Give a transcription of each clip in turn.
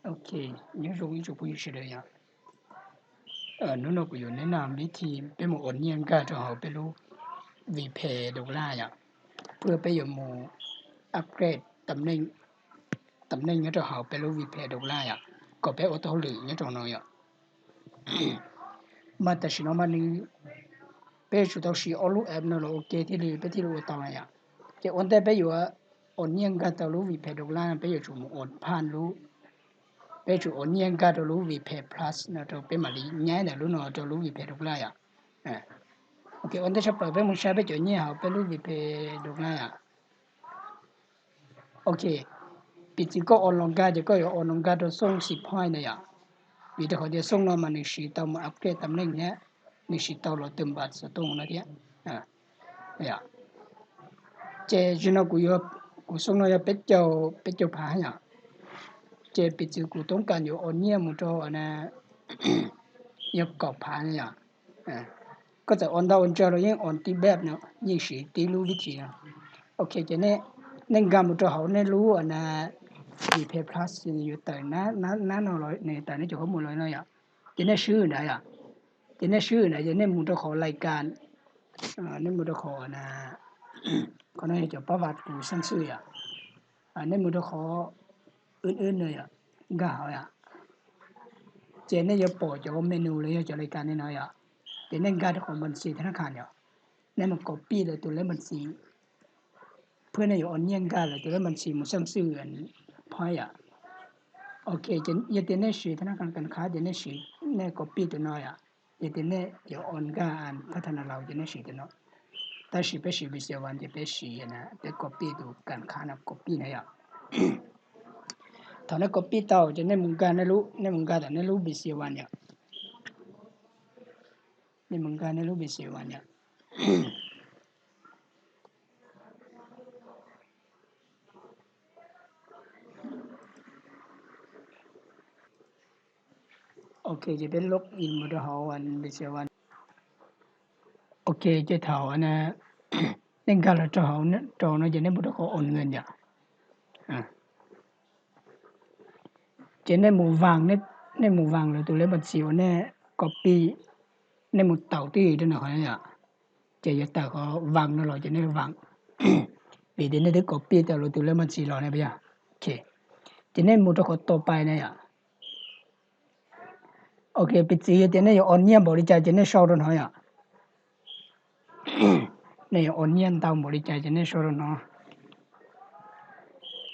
Ok, nyob zoo ib tsoom phooj ywg sawv daws yom. Hnub no kuv yuav neb no vib thi peb mus ua nyiaj nkag rau hauv peb lub vpay dollar yom. Pab peb yuav mus upgrade tam neej nyob rau hauv peb lub vpay dollar yom, kom peb ua tau hauj lwm nyob rau no yom. Mas tam sim no mas nws, peb yuav tsum tau siv ob lub app no los ua ke thiaj li peb thiaj li ua tau na yom. Ces ua ntej peb yuav ua nyiaj nkag tau lub vpay dollar, peb yuav tsum mus ua phaj lub, peb yuav tsum ua nyiaj nkag rau lub vpay plus no rau peb mam li nyab ntawm lub no rau lub vpay dollar yom. Ok, ua ntej tshaj plaws peb mus saib peb cov nyiaj hauv peb lub vpay dollar yom. Ok, piv txwv koj ua los nkag ces koj yuav ua los nkag rau xooj xi phoj na yom. Vim rau qhov tias xooj no mas nws siv tau mus upgrade tam neej thiab, nws siv tau los twm npas xov tooj no thiab. Ces zaum no kuv yuav, kuv xooj no yog peb caug, peb caug phav yom. Ces piv txwv kuv toob kas yuav ua nyiaj mus rau na, yog kaum phav na yom. Koj txawm ua ntau ua ntsawg los yeej ua tib npaj no, yeej siv tib lub vib thi no. Ok, ces nej nkag mus rau hauv nej lub na, vpay plus yuav tawm nab no los, nws tawm nej cov qhob mus los no yom. Ces nej swb ntawd yom. Ces nej swb ntawd ces nej mus rau qhov lais kas, nej mus rau qhov na, qhov no yog cov pab vas kuv xeeb xwm yom. Nej mus rau qhov wb wb no yom, nkag hauv yom. Ces nej yuav pom cov menu los yog cov lais kas no yom. Ces nej nkag rau qhov npas xis thab nab khas yom. Nej mus copy lawv tus leb npas xis, phwj nej yuav ua nyiaj nkag lawv tus leb npas xis mus xeeb xwm phoj yom. Ok, yog tias nej siv thab nab khas kas khab ces nej siv, nej copy tus no yom. Yog tias nej yuav ua nkag thab thab nas laus ces nej siv tus no. Tab sis peb siv vpay ces peb siv, peb copy tus kas khab no copy na yom. Thaum nej copy tau ces nej mus nkag nej lub, nej mus nkag tom nej lub vpay yom. Nej mus nkag nej lub vpay yom. Ok, ces peb log in mus rau hauv vpay. Ok, ces thaum nej nkag los rau hauv rau no ces nej mus rau qhov ua nyiaj yom. Ces nej mus vas, nej mus vas lawv tus leb npas xis uas nej copy, nej mus taus twj ywm rau nws qhov no yom. Ces yuav tawm qhov vas no los ces nej vas, vim tias nej twb copy tau lawv tus leb npas xis los ne yom. Ces nej mus rau qhov tau pais na yom. Ok, piv txwv yog tias nej yuav ua nyiaj npaum li cas ces nej sau rau no yom. Nej yuav ua nyiaj ntau npaum li cas ces nej sau rau no.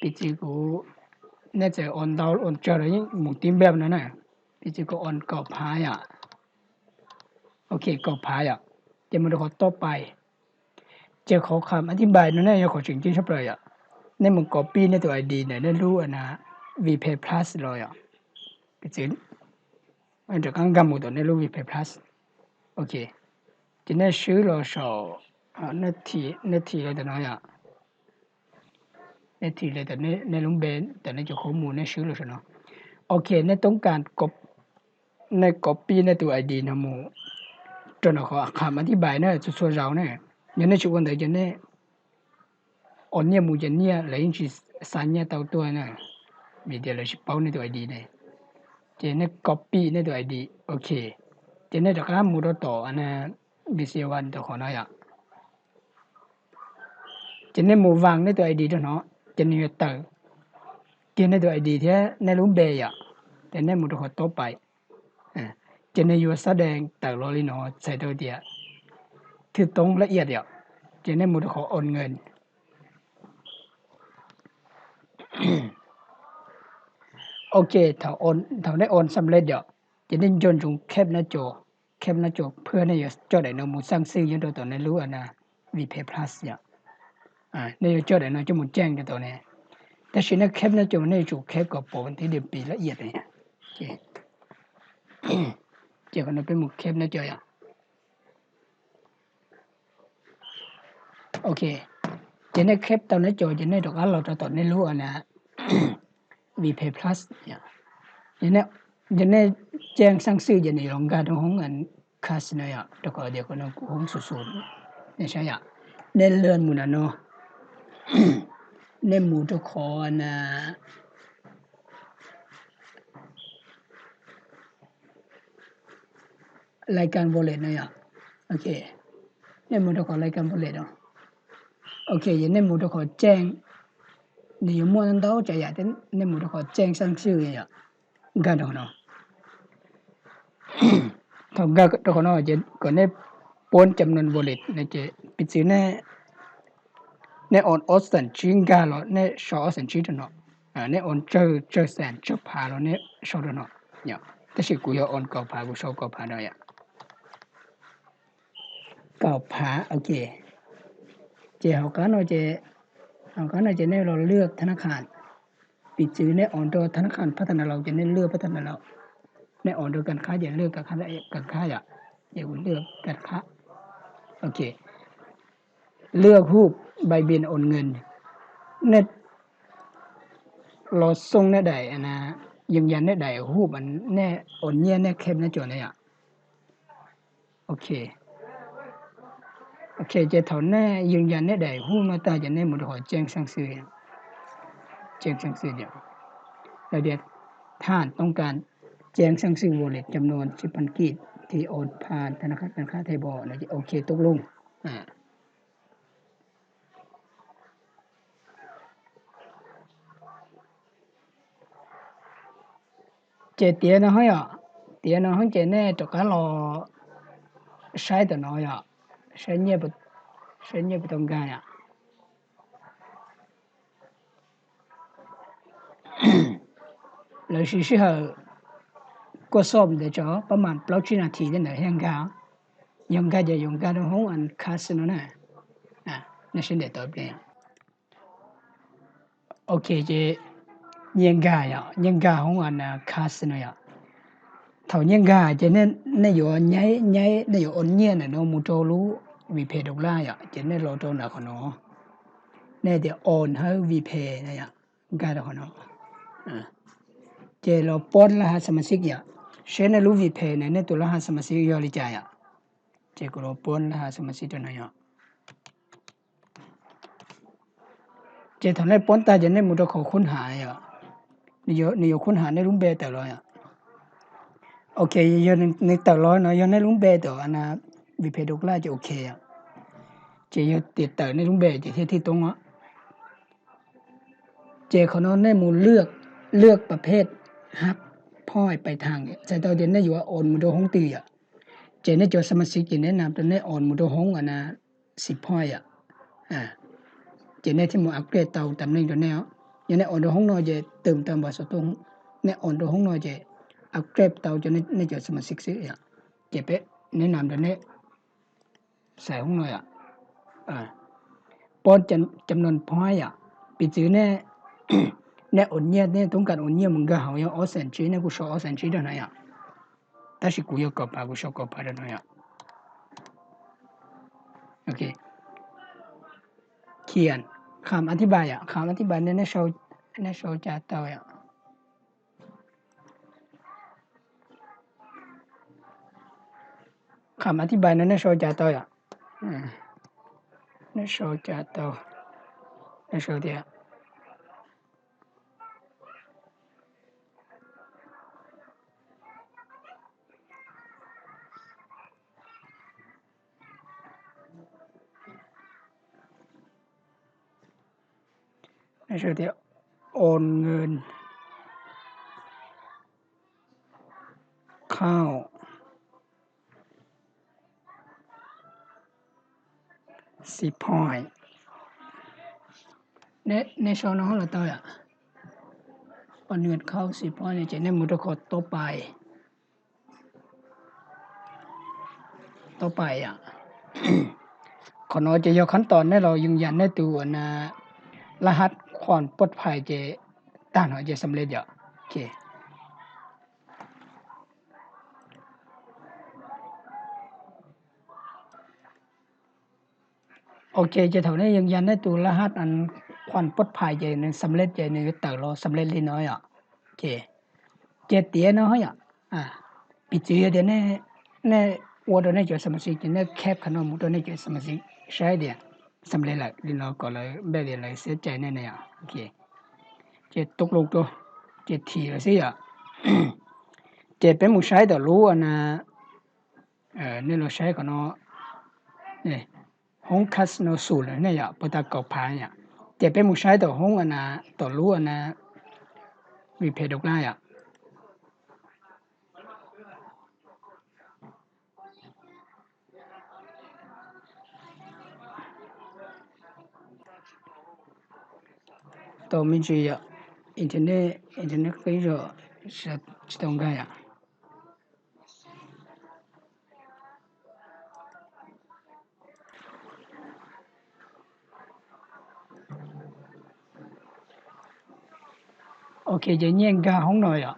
Piv txwv kuv, nej txawm ua ntau ua tsawg los yeej mus tib npaj no na. Piv txwv kuv ua kaum phav yom. Ok, kaum phav yom. Ces mus rau qhov tau pais. Ces qhov kham a thib npais no ne yog qhov tseem ceeb tshaj plaws yom. Nej mus copy nej tus ID ntawm nej lub vpay plus los yom. Piv txwv rov qab nkag mus tom nej lub vpay plus. Ok, ces nej swb los saum, nej thim lawv tom no yom. Nej thim lawv tom nej lub npe, tom nej cov qhov mus nej swb los saum no. Ok, nej toob kas, nej copy nej tus ID no mus rau nram qhov kham a thib npais na txhua txhua zaus ne. Yog nej tsis ua ntawd ces nej ua nyiaj mus ces nyiaj lawv yeej tsis xa nyiaj tau tuaj na, vim tias lawv tsis paub nej tus ID ne. Ces nej copy nej tus ID, ok. Ces nej rov qab mus rau tom vpay tom qhov no yom. Ces nej mus vas nej tus ID rau no, ces nws yuav tawm kiag nej tus ID thiab nej lub npe yom. Ces nej mus rau qhov tau pais, ces nws yuav xab dees tawm los li no txhais tau tias thwj toob laj iam yom. Ces nej mus rau qhov ua nyiaj. Ok, thaum nej ua xam lej yom, ces nej nco ntsoov kheb nab co, kheb nab co phwj nej yuav coj daim no mus xeeb xwm nyob rau tom nej lub vpay plus yom. Nej yuav coj daim no coj mus ceej rau tom ne. Tab sis nej kheb nab co nej yuav tsum kheb kom pom tib dwm pis laj iam. Ces qhov no peb mus kheb nab co yom. Ok, ces nej kheb tau nab co ces nej rov qab los rau tom nej lub vpay plus. Yog nej ceeb xeeb xwm ces nws yuav los nkag rau hoob casino yom, rau qhov tias qhov no kuv hoob xus xus. Nej saib yom, nej lwaj mus nram no, nej mus rau qhov na, laj kab wallet no yom. Ok, nej mus rau qhov laj kab wallet no. Ok, yog nej mus rau qhov tseej, nws yuav muaj ntau tsav yam, nej mus rau qhov tseej xeeb xwm yom, nkag rau qhov no. Thaum nkag rau qhov no ces kom nej puab cam noos wallet no ces piv txwv nej oos ob xees tsib nkag los nej sau ob xees tsib rau no, nej oos tsawg xees tsawg phav los nej sau rau no. Tab sis kuv yog oos kaum phav, kuv sau kaum phav rau yom. Kaum phav, ok. Ces hauv qab no ces, hauv qab no ces nej los lwaj thab nab khas. Piv txwv nej oos rau thab nab khas phab thab nas laus ces nej lwaj phab thab nas laus. Nej oos rau kas khab ces lwaj kas khab yom. Ces kuv lwaj kas khab. Ok. Lwaj huj bai npias oos nkees. Nej los xooj nej daim, yws yas nej daim huj, nej oos nyiaj nej kheb nej cuam na yom. Ok. Ok, ces thaum nej yws yas nej daim huj no tag ces nej mus rau qhov tseej xeeb xwm, tseej xeeb xwm yom. Lawv tias thab tooj kas tseej xeeb xwm wallet cam noos tsib phav kij thi oos pha thab nab khas, thab nab khas table no ces ok tub looj. Ces tiav no hov yom, tiav no hov ces nej rov qab los saib tam no yom, saib nyiaj, saib nyiaj puas tau nkag yom. Lawv siv sij hawm kuaj xoj ntev tso pab mas plaub tsib nas this tej ntawd thiaj nkag. Yog nkag ces yuav nkag rau hoob kas no na. Nej sib ntev tau pliag. Ok, ces nyiaj nkag yom, nyiaj nkag hoob kas no yom. Thaum nyiaj nkag ces nej yuav nyaib, nyaib nej yuav oos nyiaj ntawm no mus rau lub Vpay dollar yom, ces nej los rau ntawm qhov no, nej tias oos hawb Vpay na yom, nkag rau qhov no. Ces los puab laj has xas mas xij yom, seb nej lub Vpay na nej tus laj has xas mas xij yog li cas yom. Ces kuv los puab laj has xas mas xij rau no yom. Ces thaum nej puab tag ces nej mus rau qhov khub has yom, nws yuav khub has nej lub npe tawm los yom. Ok, yog nws tawm los no yog nej lub npe tawm Vpay dollar ces ok yom. Ces yog tias tawm nej lub npe ces thiaj thij toob os. Ces qhov no nej mus lwaj, lwaj pas phej hab phoj pais thaas, txhais tau tias nej yuav oos mus rau hoob twg yom. Ces nej cov xas mas xij ces nej nam rau nej oos mus rau hoob xis phoj yom. Ces nej thiaj mus upgrade tau tam neej rau nej os. Yog nej oos rau hoob no ces twm tau npam xov tooj, nej oos rau hoob no ces upgrade tau cov nej cov xas mas xij xwb yom. Ces peb, nej nam rau nej xais hoob no yom. Puab cam noos phoj yom, piv txwv nej oos nyiaj, nej toob kas oos nyiaj mus nkag hauv yog ob xees tsib, nej kuj sau ob xees tsib rau no yom. Tab sis kuv yog kaum phav, kuv sau kaum phav rau no yom. Khian, kham a thib npais yom, kham a thib npais no nej sau cas tau yom. Kham a thib npais no nej sau cas tau yom. Nej sau cas tau, nej sau tias Sau tias oos nkees khau xis phoj. Nej sau no los tau yom. Oos nkees khau xis phoj no ces nej mus rau qhov tau pais, tau pais yom. Qhov no ces yog khab tos nej los yws yas nej tus laj hab khuam puaj phais ces tag no ces xam lej yom. Ok, ces thaum nej yws yas nej tus laj hab khuam puaj phais ces nws xam lej ces nws yuav tawm los xam lej li no yom. Ces tiav no yom, piv txwv yog tias nej ua rau nej cov xas mas xij ces nej kheb qhov no mus rau nej cov xas mas xij saib tias xam lej lawm li no kom lawv npaj tias lawv xiab cai nej na yom. Ces tub lug rau, ces thim lawm xwb yom. Ces peb mus saib tom lub na, Nej los saib qhov no, hoob casino xum lawm ne yom, puas tau kaum phav yom. Ces peb mus saib tom hoob a na, tom lub a na, replay dau lab yom. Tau me ntsis yom, internet, internet qib zog, tsis tau nkag yom. Ok, ces nyiaj nkag hoob no yom.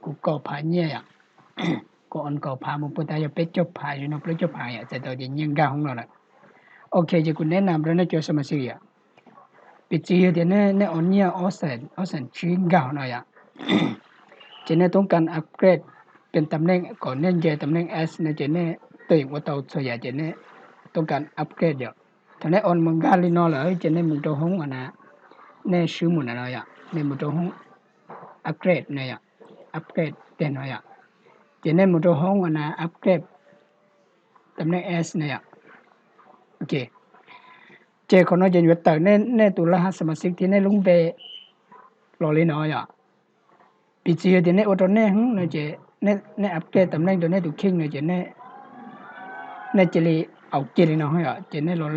Kuv kaum phav nyiaj yom. Kuv on kaum phav mus puas tas yog peb caug phav, no plaub caug phav yom, txais tau ces nyiaj nkag hoob no lawm. Ok, ces kuv neb nam rau nej cov xas mas xis yom, piv txwv yog tias nej on nyiaj ob xees tsib nkag hauv no yom, ces nej toob kas upgrade pem tam neej kom nej nce tam neej S no ces nej twb yeej ua tau txhua yam ces nej toob kas upgrade yom. Thaum nej on mus nkag li no lawm ces nej mus rau hoob a na, nej swb mus na no yom, nej mus rau hoob upgrade no yom, upgrade teg no yom, ces nej mus rau hoob a na upgrade tam neej S no yom. Ok, ces qhov no ces yuav tawm nej tus laj haj xas mas xis thiab nej lub npe los li no yom. Piv txwv yog tias nej ua rau nej hoob no ces nej upgrade tam neej rau nej tus kheej no ces nej cia li au kiag li no yom, ces nej los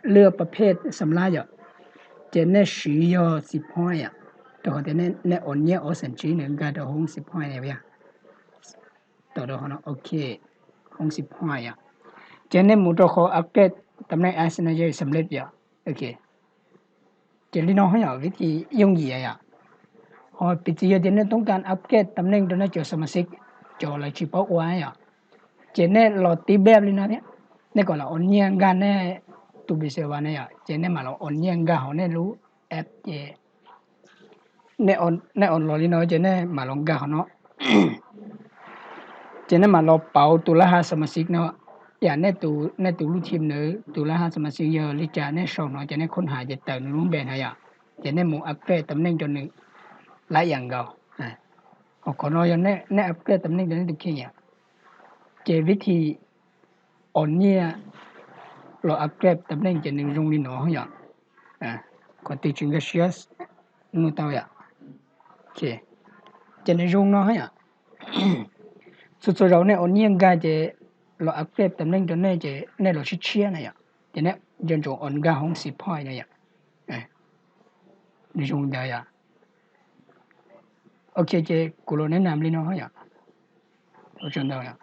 lwaj pab phej xam lab yom, ces nej siv yog xis phooj yom, rau qhov tias nej on nyiaj ob xees tsib nws nkag rau hoob xis phooj yom. Tau rau qhov no ok, hoob xis phooj yom, ces nej mus rau qhov upgrade tam neej S no yog xam lab yom. Ok, ces li no yom, vib thim yooj yim yom. Ho piv txwv yog tias nej toob kas upgrade tam neej rau nej cov xas mas xis, cov lawv tsis paub ua yom, ces nej los tib npaj li no thiab, nej kom lawv on nyiaj nkag nej tus P C P ne yom, ces nej mam los on nyiaj nkag hauv nej lub app ces nej on los li no ces nej mam los nkag hauv no, ces nej mam los pauv tus laj haj xas mas xis no, yam nej tus lub thim nws tus laj haj xas mas xis yog li cas nej sau no ces nej khoob has ces tawm nws lub npe no yom, ces nej mus upgrade tam neej rau nws lab yam nkaus. Ho qhov no yog nej upgrade tam neej rau nej tus kheej yom, ces vib thim on nyiaj los upgrade tam neej ces nws zoo li no yom. Qhov twg tsis nkag siab nug tau yom. Ces nws zoo no yom. Txhua txhua zaus nej on nyiaj nkag ces los upgrade tam neej rau nej ces nej los tshiab tshiab na yom, ces nej nco ntsoov on nkag hoob xis phooj no yom. Nws zoo ntawd yom. Ok, ces kuv los neb nam li no yom. Ua tsaug ntau yom.